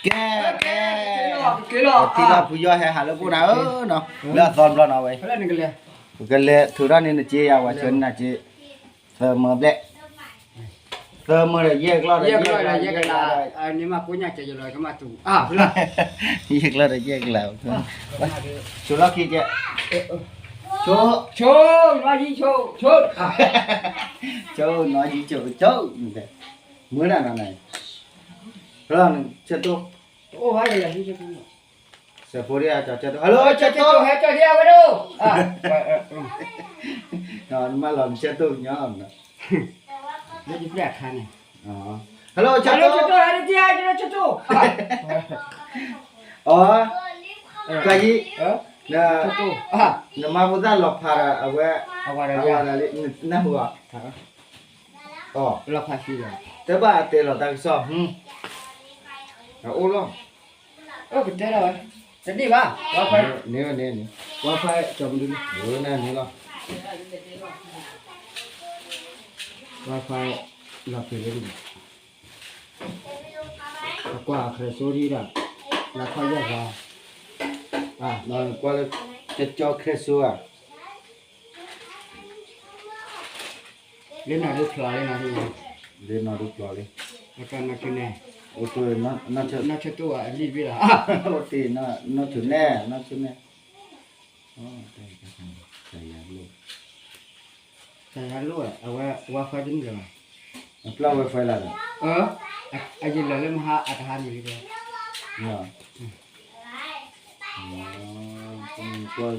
ကဲ ကဲ ထံၣ်လီၤဖုယီၢ်ဟဲဟးလၢပအိၣ်နၤဧၢနီၤ, လၢအသီတဘျီနီၤဝဲ, ပကလဲၤထုးထီၣ်န့ၢ်နစ့ယၤ ပှၤဆှၢန့ၢ်နၤစ့, သၢမၢဘျဲၣ်, သၢမၢဒီးယဲၢ်ကျီၢ်ဒီးယဲၢ်ကျီၢ်ဒီးယဲၢ်ကျီၢ်, ယဲၢ်ကျီၢ်ဒီးယဲၢ်ကျီၢ်, ဆိလီၢ်ခံကဲ, ဆိ, ဆိ, ဆိ, ဆိ, ဆိ, ဆိ, မၢနၤနီၤန့ၣ်, ဆၢဖိဒၣ်, hello ဆၢတိၢ်, ဟဲကၢၢ်ဒံးအဝဲဒိၣ်, နမၤလီၤနဆၢတိၢ်ကညီ, လၢယပျဲၢ်အခါန့ၣ်, hello ဆၢတိၢ်, ဟဲကၢၢ်ဒံးအဝဲဒိၣ်, အီ, ကယံ, နမၤဖိသၣ်လီၤဖးဒီးအဝဲ, အဝဲဒၣ်လံ, နၢ်ဟူအီၤ, လီၤဖးသံလီၤ, တဘၣ်အတဲလီၤတၢ်ကစီၣ်, အအိၣ်လီၤ, အိၣ်ကတဲလီၤဝဲ, တန့ၢ်ဘၣ်, န့ၣ်န့ၣ်န့ၣ်, ဝါဖဲကၠီၤမဒု, န့ၣ်လီၤ, ဝါဖဲလီၤဖံးလၢန့ၣ်, အကွၢ်ခရၢၣ်စိဒံးဒီး, လၢခီၣ်ယဲၢ်ဂၤ, ကွၢ်လၢ, ကၠီခရၢၣ်စိဧါ လၢနီၢ်ဒုဖျိးလံနီၤ, လၢနီၢ်ဒုဖျိးလံ, နီၢ်ဆၢ, နီၢ်ဆၢတိၢ်အလံၣ်ဘ့ၣ်လီၤ, အိၣ်တ့ၢ်, နီၢ်ဆၢနဲ, နီၢ်ဆၢနဲ, တၢ်ယၤလိၣ်, တၢ်ယၤလိၣ်, အဝဲ Wi-Fi တန့ၢ်လၢၤဘၣ်, အပျၢ် Wi-Fi လၢ်ဒီး, အယံာ်လၢာ်လၢမဟါအတဟါန့ၣ်လံ, ကွၢ်,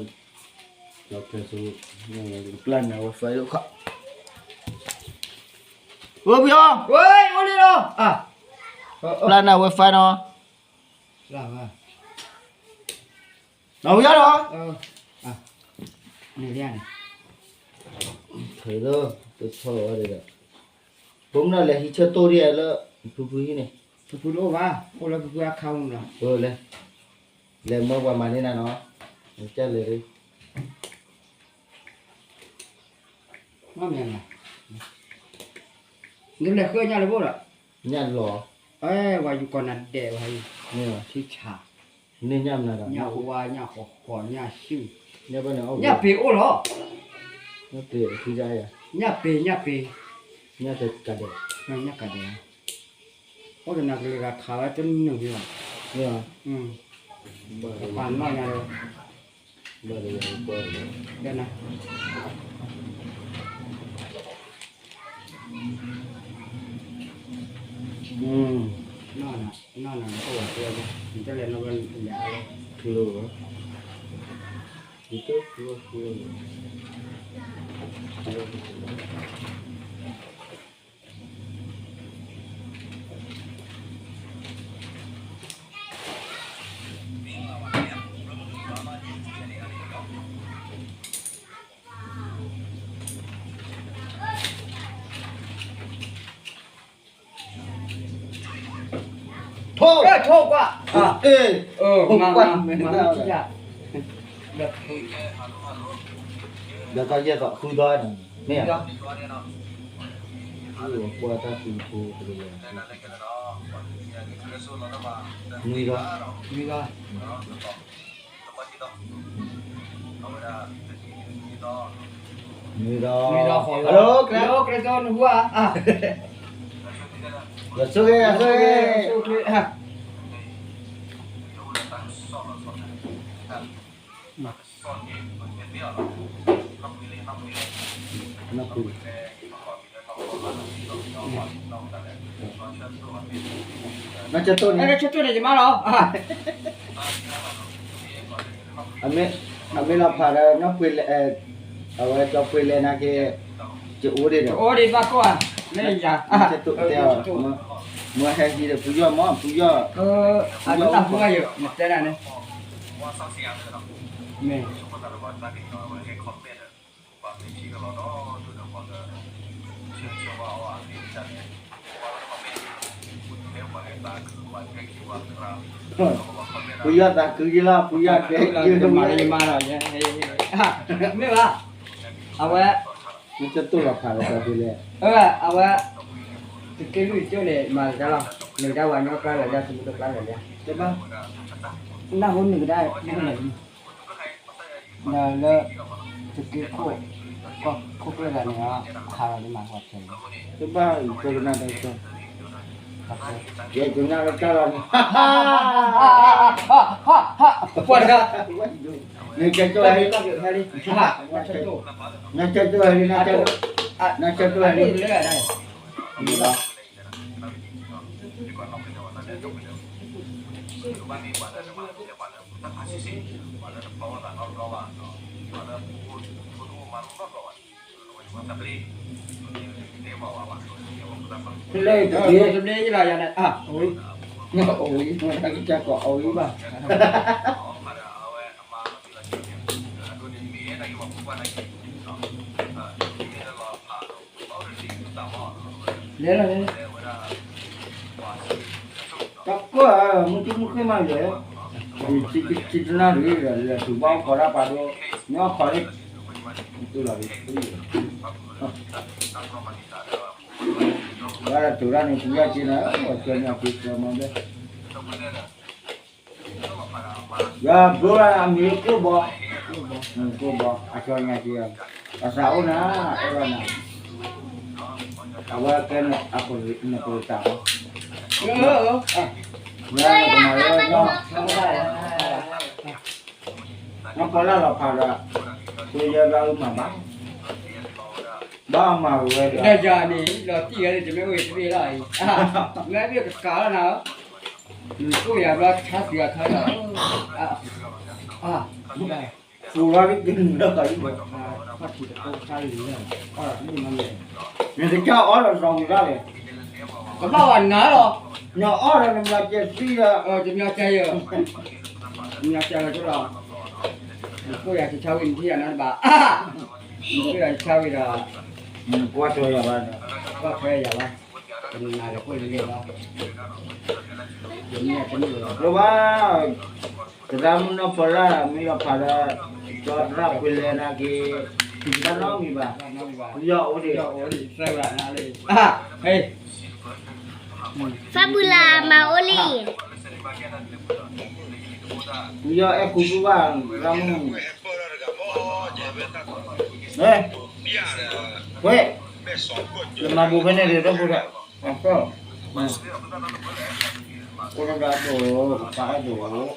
ကၠီခရၢၣ်စိ, ပျၢ်နၤ Wi-Fi လၢခီ, ဝဲပယီၤ, အိၣ်လံလီၤ, ပျၢ်နၤ Wi-Fi နီၤ, နီၤပယီၤနီၤ, န့ၣ်လံန့ၣ်, တဆီလီၤဝဲဒီး, ဖိမုၣ်နီၤလဲၤဟံးဆၢတိၢ်ဒံးလၢ, ဖုဖုဟံၣ်န့ၣ်, ဖုဖုတအိၣ်ဘၣ်, အိၣ်လၢဖုဖုအခါမုၢ်လီၤ, လဲၤ, လဲၤမၢပှၤမၤန့ၢ်နၤနီၤ, ကလဲၤ, မ့ၢ်, နလဲၤဃုညၣ်လၢဘိၣ်ဒီး, ညၣ်လီၤ, ဝဲယကီၢ်နၤဒဲးဝဲ, ထံဆး, န့ၢ်ညၣ်မနုၤဒီး, ညၣ်ဝါ, ညၣ်ဃီဃီ, ညၣ်စု, ညၣ်ပ့ၤအိၣ်လီၤ, ညၣ်ပ့ၤ, ညၣ်ပ့ၤ, ညၣ်ကဒဲး, ညၣ်ကဒဲး, အိၣ်ဒီးနၤကလုာ်ဂၤခးဝဲတနုာ်န့ၣ်လီၤ, ပှၤနီၢ်ညါလၢ, ထိၣ်, ထိၣ်ကွၢ်, မၤ, မၤ, မၤ, ဒီးတၢ်ယဲၢ်သိးဃုသီန့ၣ်, မ့ၢ်ဧါ, ကွၢ်တၢ်သံဖိတကယၤ, နွံသီ, နွံသီ, နွံသီ, hello, hello, နဟူဧါ, ယဆိက့ၤ, ယဆိက့ၤ, နီၢ်ဆၢတိၢ်န့ၣ်, နီၢ်ဆၢတိၢ်န့ၣ် ယမါလီၤ, အမ့ၢ်လီၤဖးဒီး နီၢ်ပှ့ၤလဲ, အဝဲကၠီပှ့ၤလဲနၤက့ၤ, ယအိၣ်ဒံးဒီး, ယအိၣ်ဒံးဘၣ်ကိၣ်ဧါ, နီၢ်ဆၢတိၢ်တဲအီၤ, မၢဟဲဟံးဒီးဖုယီၢ်မၢ်, ဖုယီၢ်, ဖုယီၢ်, နတဲဒၣ်န့ၣ်, မ့ၢ် ဖုယီၢ်သးခုက့ၤလီၤ, ဖုယီၢ်တဲက့ၤ, မၤလၢယမါလီၤ, မ့ၢ်ဘၣ်, အဝဲ, နီၢ်ဆၢတိၢ်လီၤဖးဒီးကၠီပှ့ၤလဲ, အဝဲ, သုးက့လွံၢ်ကၠိန့ၣ် မၤကဒါလီၤ, နကဒါဝဲညီကျါလၢာ်ဒၣ် သုးမုၢ်ဒိၣ်ကျါလၢာ်ဒၣ်, တဘၣ်, နၢ်ဟူနကဒါ, နကလဲၤ, ဒီးလၢ သုးက့ခိၣ်, ခိၣ်ကျၢၢ်ဂၤန့ၣ် ခးလီၤန့ၣ်မၤဃီဆဲး, တဘၣ်အံၤ ကနၣ်တၢ်က, ယကနၣ်လၢတၢ်လီၤန့ၣ်, ပှၤတဂၤ, နကကၠိဟဲလံ, နကကၠိဟဲလံ, နကကၠိဟဲလံ, နကကၠိဟဲလံ. လၢတဘျ့, တဘျ့ယလီၤယၤန့ၣ်, အဝဲ, အဝဲဘၣ်, လဲၤလီၤလဲၤလီၤ, တၢ်ကီၢ်ဧၢ မုၢ်တံၢ်မုၢ်ဃ့ၢ်မးလဲၣ်, ထံတနၣ်ရံၣ်ဒီး လဲၤတုၤဘၣ်အိၣ်ခိးဒၣ်ပှၤဒိ, မ့ၢ်အိၣ်ခိးလၢ, တုၤလီၤ, ဝဲဒၣ်တုၤဒၣ်န့ၣ် ပယီၤက့ၤန့ၣ် ပှၤကၠီညါက့ၤကၠီမီဘဲ ယဘျိလၢအမံၤကျိၣ်ဘီ, ကျိၣ်ဘီ, အကၠီညါက့ၤ, အသးအိၣ်နၤ, အဲၣ်ဘၣ်နၤ, အဝဲကဲန့ၣ်အပရံးနပရံးတၢ်ဘီ, ဝဲနကမၤလၢ, နဖီလာ်လီၤဖးဒီး, ဃုယဲၢ်ဘျီအုမၤဘၣ်, ဘၣ်မၤဝဲဒီး, ဒီးယၤန့ၣ် လီၤတံၢ်ဝဲန့ၣ် တမ့ၢ်အိၣ်အံၤတဘ့ၣ်လီၤအံၤ, မ့ၢ်ဘၣ်ကကးလီၤနၤဧၢ, နကိၣ်ယၤဘျီဆါစှၤခါဒီး, ဃိလီၤဒ်ကနုာ်လီၤ, နကစၢ်အီၣ်ဒီးစီၤဝံၤဒၣ်လဲၣ်, ကဘၣ်ဝဲနၤလီၤ, နအီၣ်ဒီးနမၤစၢၤသံဒီး, တမၤစၢၤယၤ, တမၤစၢၤလီၤကလီၤ, နကိၣ်ယၤကဆါဝံၤနထံၣ်ယၤနီတဘၣ်, နကိၣ်ယၤကဆါဝံၤဒီး, ကွၢ်ထွဲယၤဘၣ်, ကွၢ်ထွဲယၤဘၣ်, တနၤဒီးကိၣ်လံလံလီၤ, တမ့ၢ်တမ့ၢ်လီၤ, လၢဘၣ် သရၣ်မုၣ်နီၢ်ဖီလာ် မ့ၢ်လီၤဖးဒီး, ကၠီသရၣ်ဖှ့လဲၤနာ်က့ၤ, တၢ်နီတမံၤဘၣ်, ယီၢ်အိၣ်ဒံး, သရၣ်မုၣ်လၢမၤအိၣ်လံ, ယီၢ်အဲၣ်ခူသူၣ်ဘၣ်, သရၣ်မုၣ်, ဝဲ, ယမၤဘူးဖဲန့ၣ်ဒီး တၢ်ဘူးဒီး, အိၣ်ဒၣ်ဒိၣ်, ကပၢ်အဲၣ်ဒိၣ်,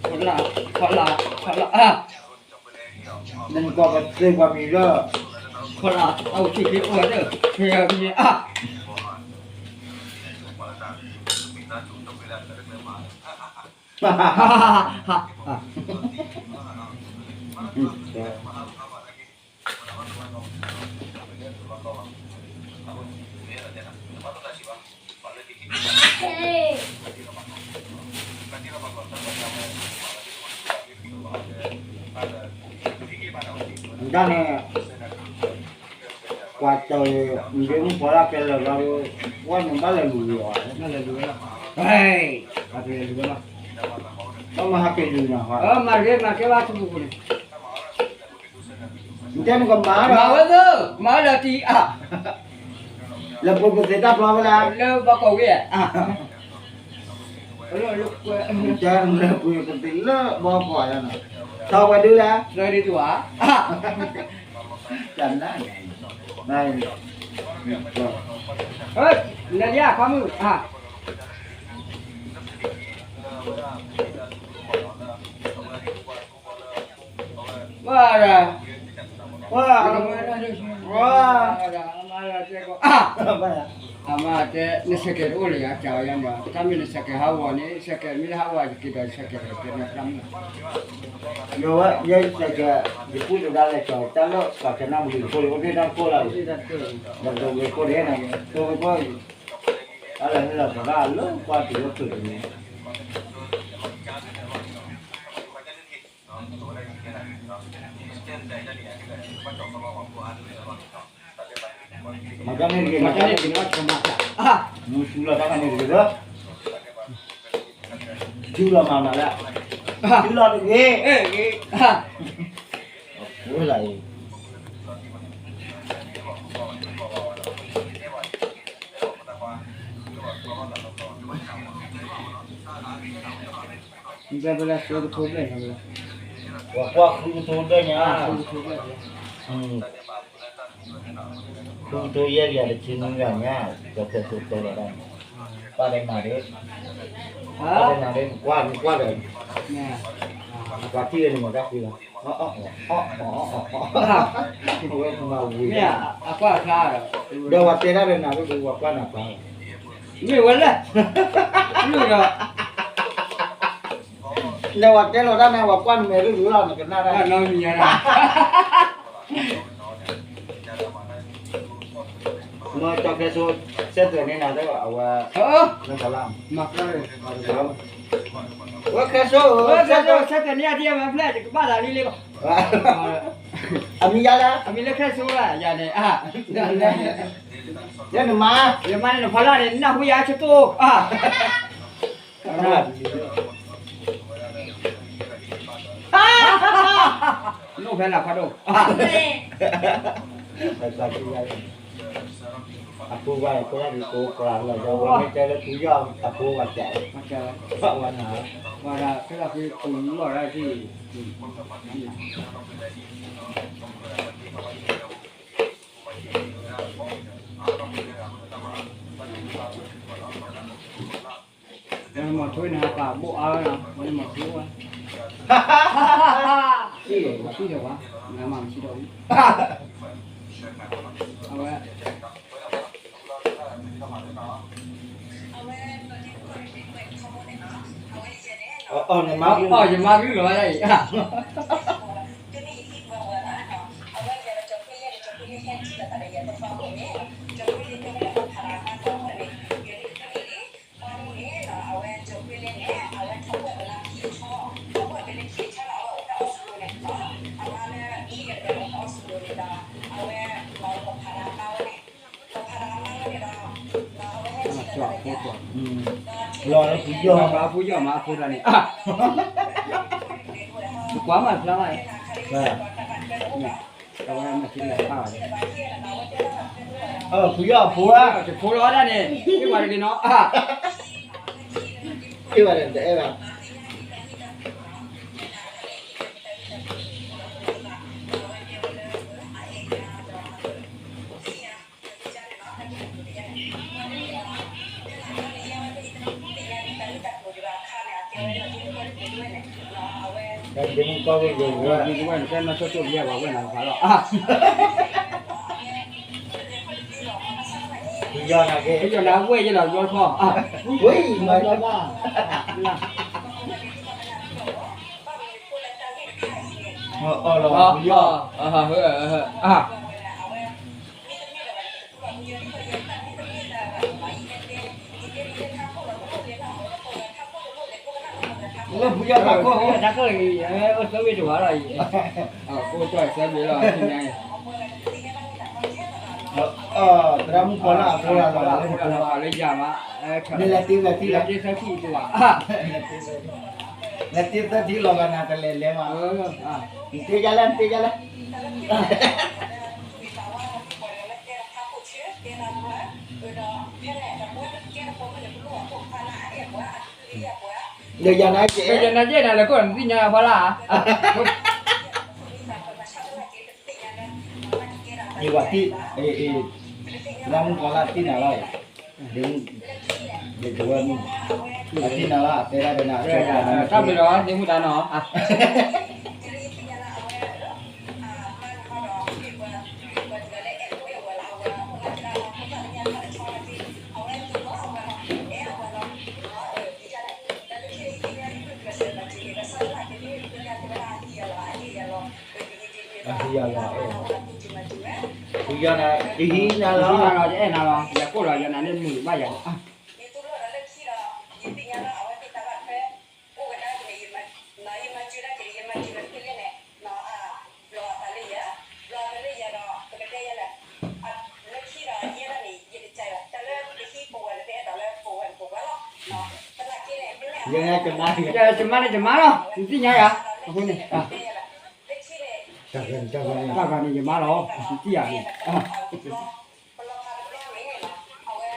ဖီလာ်, ဖီလာ်, ဖီလာ်, နကွၢ်ပသ့ပှၤမံၤလၢ, ဖီလာ်, အအိၣ်ဆံၣ်က့ၤအိၣ်ဝဲဒၣ်, ဖဲအမံၤအါ, ဒၣ်န့ၣ်, ကွၢ်တၢ်, မ့ၢ်မုၢ်ဖီလာ်ကဲလၢာ်လီၤ, ဝဲန့ၣ်ဘၣ်လဲၤလူၤဝဲအီၤ, ဘၣ်လဲၤလူၤဝဲလီၤ, ဘၣ်မၤဟးက့ၤလူၤနီၤ, မၤဂ့ၤမၤကဲဘၣ်ထူပူၤပူၤန့ၣ် နတဲနကမၤဒီး, မၤဝဲသ့, မၤဝဲလၢတံၤအါ, လၢပှၤပသ့တၢ်ဖျီဝဲဒၣ်, လၢဘီကီၢ်ဝ့ၢ်, နတဲလၢပှၤပသ့လၢဘီကီၢ်ယါနီၤ, ထီၣ်ဝဲဒုလၢ, သၢဒုတူၢ်ဧါ, တၢ်နါ, နၤ, နယါခီမုၢ်, ဝဲ, ဝဲ, ဝဲ, အမါတဲ, နစဲးကဲးတအိၣ်လၢၤယၤ, ကၢ်ဝဲယါန့ၣ်, တၢ်မ့ၢ်နစဲးကဲးဟးဂီၤန့ၣ်, စဲးကဲးမ့ၢ်လၢဟးဂီၤ ယက့ၤဒီးစဲးကဲး, ယဝဲ, ယဲစဲးကဲး, ယပူၣ်တဒါလဲၤကၠီၤ, တၢ်လၢကီၢ်ဆၢနၢ်မူလံၤဖိလံၤ အိၣ်တ့ၢ်တၢ်ခိၣ်လၢ်, ဒီးတိၤဝဲခိၣ်ဒဲးန့ၣ်, တိၤဝဲခိၣ်, တၢ်လၢဟဲလီၤသရၣ်လၢပှၢ်တုၤလၢဖုးတန့ၣ် မၤတၢ်န့ၣ်တဂ့ၤ, မၤတၢ်န့ၣ်တဂ့ၤ, မ့ၢ်ဆူလီၤတၢ်ခါန့ၣ်တဂ့ၤဒီး, ဆူလီၤမၤမၤလၢ, ဆူလီၤတဂ့ၤ, ဝဲလၢအံၤ, ဘၣ်ဘၣ်လၢ ဆိကထိဘျဲၣ်ညါဘၣ်, ပှၤကွၢ်ဃုကထိဘျဲၣ်ညါ, ဃုကထိဘျဲၣ်, ဃုကထိယဲၢ်ကယၤတဆံနွံကယၤညါ, ကၠီၤခဲစိတဲလီၤတၢ်န့ၣ်, ပၢ်တဲနၤဒ်, ပၢ်တဲနၤဒ် နကွၢ်နကွၢ်ဒီး, ပှၤထံၣ်ဝဲန့ၣ်မ့ၢ်တၢ်ဃံလီၤ, အဝဲမၤဝံၤ, ဒီးပှၤတဲတၢ်ဒီးနၤဒ် ပှၤကွၢ်နၤပၢ်, မ့ၢ်ဝဲလဲၣ်, ဒီး လဲၤဝဲတဲလီၤတၢ်န့ၣ် ပှၤကွၢ်နမဲာ်ရူၢ်ရူၢ်လီၤ နကနၣ်တၢ်, မ့ၢ်ကၠီၤခဲစိ ဆက်သွယ်န့ၢ်နၤဒီး အဝဲ, နကလၢ, ဝဲခဲစိ ဆက်သွယ်န့ၢ်ယၤ ဒ်အမၤဖျဲၣ် ယကဘၣ်သးလံလံလီၤ, အမံၤယါလဲၣ်, အမံၤလၢခဲစိလီၤ ယၤန့ၣ်, လၢနမါ, ယမါန့ၣ် နဖီလာ်န့ၣ် နၢ်ဟူယၤဆၢကိၣ် နိၣ်ဖဲလၢဖးဒိၣ်, အပူၤဘၣ် ကိးဒံကိးကလၤလီၤ ဒီးဝဲမ့ၢ်တဲလၢဖုယီၢ်အပူၤဘၣ်ကး, ဝဲနၤ, ဝဲဒၣ်ခဲလၢာ်ဖုပူၤလီၤဒၣ်ထံၣ်, မၤထိန့ၣ် ပာ်ဘိၣ်အါဝဲနီၤ ဝဲမၤထိဝဲ, ထံၣ်ဒီးပှၤ, နမၤမထံၣ်ဒီးဝဲ, အဝဲ, အီၣ်နမါ, အီၣ်ယမါကလုၢ်လီၤဝဲဒၣ်အံၤ လီၤလၢဖုယီၢ်မးအဖိတၢ်န့ၣ်, ကွၢ်မၤဖျါမး, အဝဲမၤထံလၢပၢ်ဘၣ်, ဖုယီၢ်အဖိဧါ, တဖိလီၤဒၣ်န့ၣ် ဟ့ၣ်ဝဲတဂ့ၤနီၤ, ဟ့ၣ်ဝဲတအဲၣ်ဘၣ် ဒ်မုၣ်ကီၢ်ဝဲၢ်ဂ့ၤဝဲ, ဒ်မုၣ်ကီၢ်ဝဲၢ်န့ၣ် ကဲနီၢ်ဆိၣ်ဆိၣ်ပယဲၢ်ပှၤဝဲၢ်နၤတဖၣ်လီၤ, ပယီၤနၤက့, ပယီၤနၤဝဲၢ်ယဲၢ်လီၤ ယီထီၣ်, ဝဲအံၤမၤလီၤဘၣ်, အီၣ်လီၤ, ပယီၤ, လၢဖုယီၢ်တၢ်ခိၣ်, တၢ်ခိၣ်အံၤ အိၣ်သၢဝ့ၢ်တဝၤလီၤအံၤ, အိၣ်ကၠီၣ်ဆၢဘ့ၣ်လီၤ သ့ၣ်ညါအံၤ, သရၣ်မုၣ်ဖီလာ်အဖိလီၤ လၢယၤမး, နလဲၤတ့ဝဲတံၢ်လီၤ, လဲၤတ့သၢထံၣ်လီၤဂာ်နၤတလဲၤလဲၤမး, နတ့ယါလဲၣ် နတ့ယါလဲၣ် ဒီးယၤနၤက့, ယၤနၤက့နၤလဲၤခိၣ်နသ့ၣ်ညါဖီလာ်, ယဝၤတံၢ်, သရၣ်မုၣ်ဖီလာ်တံၢ်နၤလီၤ, ယဝဲမုၣ်, ယဝဲမုၣ်, အတံၢ်နၤလီၤ အတဲဒၣ်ဒီးနၤ, တၢ်ဘျုးလီၤ ဒ့မုၣ်တၢ်နီၤ အဟံးယၤလီၤ, ဖုယီၢ်နၤ, ယဟံးနၤလီၤ, ယအဲၣ်နၤလီၤ, ယကိၣ်လီၤ ယနၤန့ၣ်မုာ်ဘၣ်ယၤ, ယမါန့ၣ် ယမါလီၤ, ယသ့ၣ်ညါယၤ, အဃိန့ၣ်, တၢ်ဂၤန့ၣ် ယမါလီၤ, ယသ့ၣ်ညါန့ၣ်, အဝဲ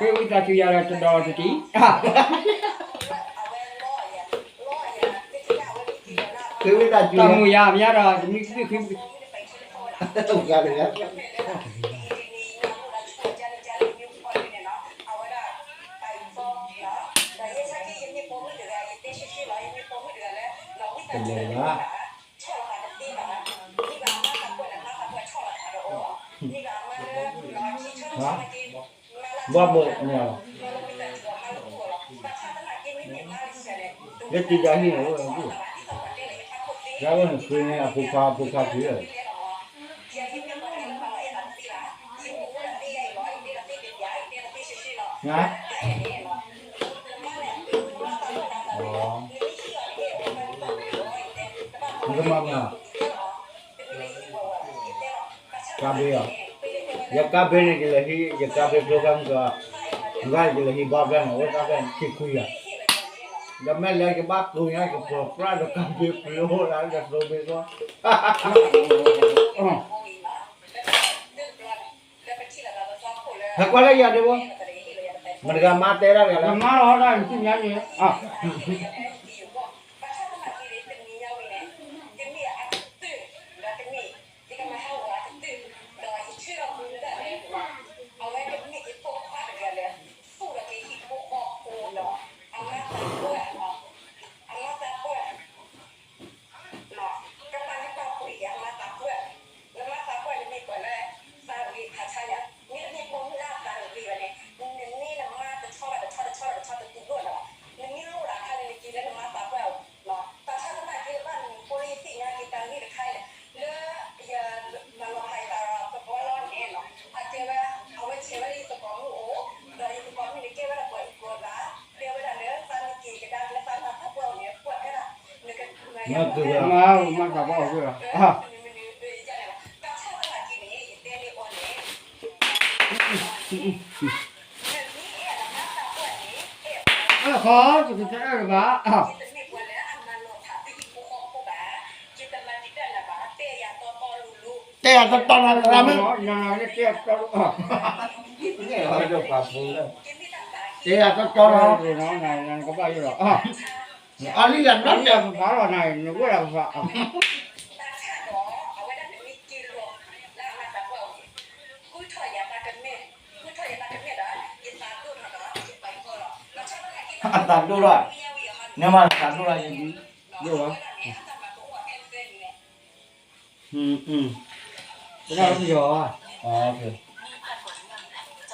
ဃ့ဝံသးစူၤယၤဒီးတဒီးတက့ၢ်. ဃ့ဝံသးစူၤ တၢ်မူၤယၤမ့ၢ်ဒီး တမံၤဃ့ တလဲၤဘၣ်. ဘၣ်ဘိးန့ၣ်လီၤ. လၢတံၤဒၢဟံၣ်န့ၣ် အိၣ်ဝဲဒၣ်, ဒၣ်ဝဲန့ၣ်ဃ့န့ၣ် အဖိခွါ အဖိခွါက့ၤလီၤ. နကမၤမနုၤ, ကါဘ့ၣ်အီၤ, ယကါဘ့ၣ်န့ၣ် ယလဲၤဟံး ယကါဘ့ၣ်ကျိဖဲမုၢ်ကီး, နကါယကလဲၤဟံးဘီဖျၢၣ်န့ၣ် အိၣ်တၢ်ဖဲန့ၣ် ခံခွံဂၤ, ဒီးမ့ၢ်လၢယကဘၣ်ကျိညါ ယကပှဲၤပြၢ်ဒီးကါဘ့ၣ်ကျိလၢယကျိဘ့ၣ်ကျိ ဟဲကွၢ်လၢယၤဒ်ဘိ, မတၤဂၤမါတဲတၢ်တဂၤလၢ, မၤထီၣ်တၢ်န့ၣ် သ့ၣ်ညါန့ၣ်, မၤသးပှၢ်အီၤက့ၤလီၤ, ခီ ယကတဲအၢၣ်တဂၤ, တဲယၤတီတီနၤတဂၤမ့ၢ်, တဲယၤတီတီနၤ, ကဘၣ်ယိၣ်လီၤ, အလံၤယၤနီၢ်ယၤကဖးလီၤနၤ နဝဲၢ်ယၤကဖး, အသးဒိၣ်ထီၣ်, နမၤသးဒိၣ်ထီၣ်ယဒု, ဒိၣ်ဘၣ်,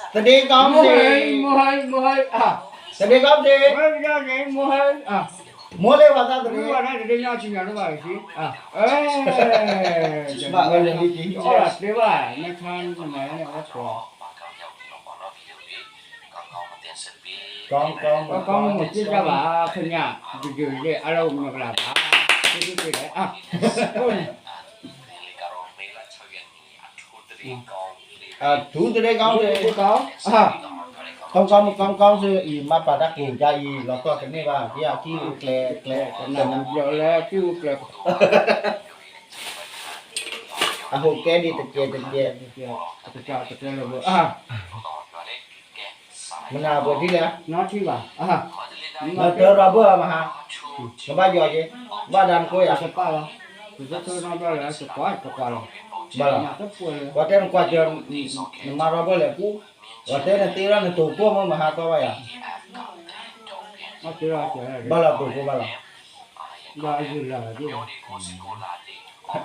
တၢ်ပယီၤ, သဒ့ကီၢ်စ့ၢ်, သဒ့ကီၢ်စ့ၢ်, မိၢ်လ့ဝၤသးသဒ့, ဘၣ်အၢလၢလံက့ၤ, အီၣ်သ့ဘၣ်, မ့ၢ်ခါန့ၣ်မၤန့ၣ်အီၣ်သ့ ကီမ့ၢ်မ့ၢ်က့ၢ် ကၢ်ဘၣ်, ခဲညါ, ဒုးဒုးလဲၣ် အလၢမင်္ဂလာပါ, က့ၤက့ၤက့ၤလဲၣ်, အထူးသဒ့ကီၢ်စ့ၢ်, ထူးသဒ့ကီၢ်စ့ၢ်, ကီမ့ၢ်ကီၢ်စ့ၢ်အံၤ မၤပာ်တၢ်က့ၤကါအံၤ လီၤတီၢ်ကန့ၢ်ဘၣ် ဒ်အကံၢ်အူကျဲကျဲ, ကနၣ်ဘျီလၢကံၢ်အူကျဲ အဟိးကဲဒံးတကဲတကဲ, တကဲလၢဘၣ်, မနၤပှဲၤထံၣ်လဲၣ်, နီထံၣ်ဘၣ်, နတၢၢ်ရၤဘၢၣ်မဟါ, နဘၣ်ယီၤက့ၤ, ဘၣ်ဒါနကိးယၤ, တပၢ်လီၤ, တသ့နီဘျီလၢတကွၢ်တကွၢ်လီၤ, ဘၣ်လီၤ, ပှၤတဲနကွၢ်စၢၤ, နမါရၤဘၢၣ်လဲၣ်ကူ, ပှၤတဲနသ့ထီၣ်နတိၤကိၢ်မ့ၢ်မဟါကီဘၣ်ယၤ, ဘၣ်လီၤတိၤကိၢ်ဘၣ်လီၤ, ဘၣ်ယုၢ်လၢ်လၢ်,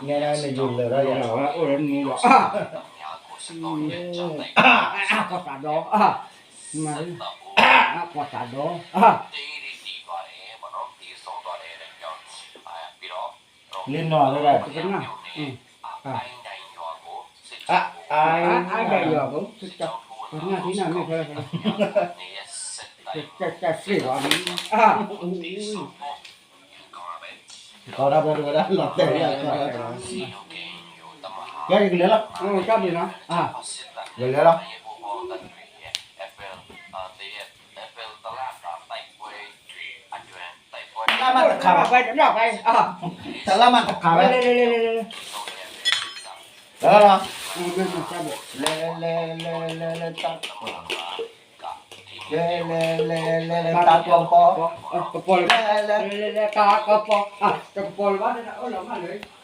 နဲနယုၢ်လၢ်လၢ်ယၤ, အိၣ်လၢနမူလီၤ, ကွၢ်သးဒီး, ကွၢ်သးဒီး, လ့နီၢ်လၢ, ကနၣ်, အါ, အါဒၣ်ယွၤကိ, ကနၣ်ထံနၢ်မ့ၢ်ဖဲ, တၢ်စ့ၢ်ဘၣ်, အါ, ကီတၢ်ဘျီတဝဲဒၣ်လီၤတဲာ်, ကဲယကလဲၤလီၤ, ကလဲၤလီၤ, တလါမးတခါဘၣ်, တလါမးတခါဘၣ်, လီၤ, လဲၤ လဲၤ လဲၤ လဲၤ လဲၤ တၢ်ကပီၤ, လဲၤ လဲၤ လဲၤ လဲၤ လဲၤ တၢ်ကပီၤ, ကပီၤလၢ လဲၤ လဲၤ လဲၤ တၢ်ကပီၤ, တၢ်ကပီၤလၢၤဘၣ် တၢ်အိၣ်လီၤမးလၢ